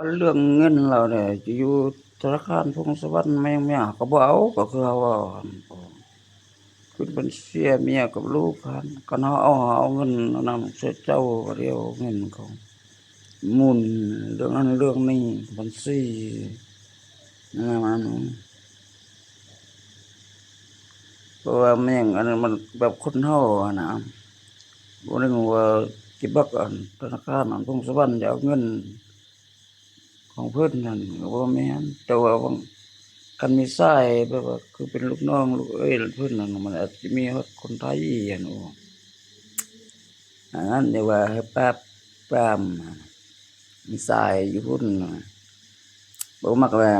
ເລື່ອງເງິນລາວນີ້ ຈະຢູ່ທະນາຄານພົງສະຫວັນແມ່ນຫຍັງ ເຮົາກໍບໍ່ເອົາ ກໍຄືເຮົາເວົ້າຫັ້ນ ຄືເພິ່ນເສຍເມຍກັບລູກຫັ້ນ ຄັນເຮົາເອົາ ເຮົາເອົາເງິນອັນນັ້ນໃຫ້ເຈົ້າ ດຽວເງິນເຂົາໝູນເລື່ອງນັ້ນເລື່ອງນີ້ ບັນຊີນັ້ນ ເພາະວ່າແມ່ນຫຍັງ ອັນນັ້ນມັນແບບຄົນເຮົາຫັ້ນນະ ບໍ່ໄດ້ວ່າຊິບັກອັນທະນາຄານອັນພົງສະຫວັນຈະເອົາເງິນຂອງເພິ່ນຫັ້ນ ກໍບໍ່ແມ່ນ ແຕ່ວ່າບາງ ຄັນມີສາຍແບບວ່າຄືເປັນລູກນ້ອງລູກເອື້ອຍເພິ່ນນັ້ນ ມັນອາດຈະມີຮອດຄົນໄທຫັ້ນ ໂອ້ ອັນນັ້ນຢ່າວ່າໃຫ້ປາບປາມ ມີສາຍຢູ່ພຸ້ນ ບໍ່ມັກແຫຼະ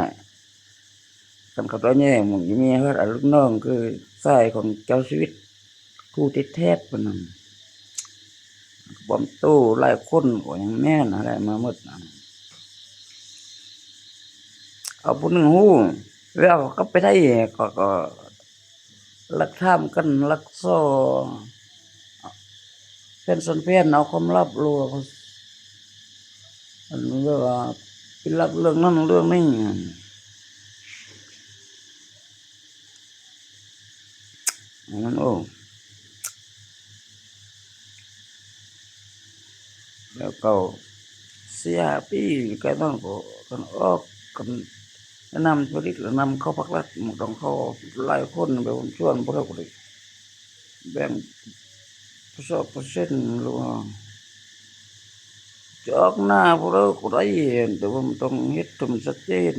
ຄັນເຂົາເຈົ້າແຍ່ງ ມັນຈະມີຮອດອັນລູກນ້ອງ ຄືສາຍຂອງເຈົ້າຊີວິດ ຄູ່ຕິດແທດພຸ້ນນະ ປອມໂຕຫຼາຍຄົນກໍຍັງແມ່ນຫັ້ນແຫຼະ ມາໝົດນະ ເອົາຜູ້ໜຶ່ງຮູ້ ແລ້ວກໍໄປໄດ້ ກໍ ກໍລັກຖາມກັນ ລັກສໍ່ ແຜ່ນຊອນແຜ່ນ ເອົາຄວາມລັບ ຫຼືວ່າ ອັນແບບວ່າໄປລັກເລື່ອງນັ້ນເລື່ອງນີ້ ອັນນັ້ນ ໂອ້ ແລ້ວກໍເສຍປີກາຍ ມັນກໍກັນອອກກັນ ແນະນຳຜະລິດ ແນະນຳເຂົ້າພັກລັດ ມັນຕ້ອງເຂົ້າຫຼາຍຄົນ ແບບຊວນບໍ່ເທົ່າໃດ ແບ່ງເປີເຊັນ ຫຼືວ່າຈະອອກໜ້າຜູ້ໃດກໍໄດ້ ແຕ່ວ່າມັນຕ້ອງເຮັດໃຫ້ມັນຊັດເຈນ.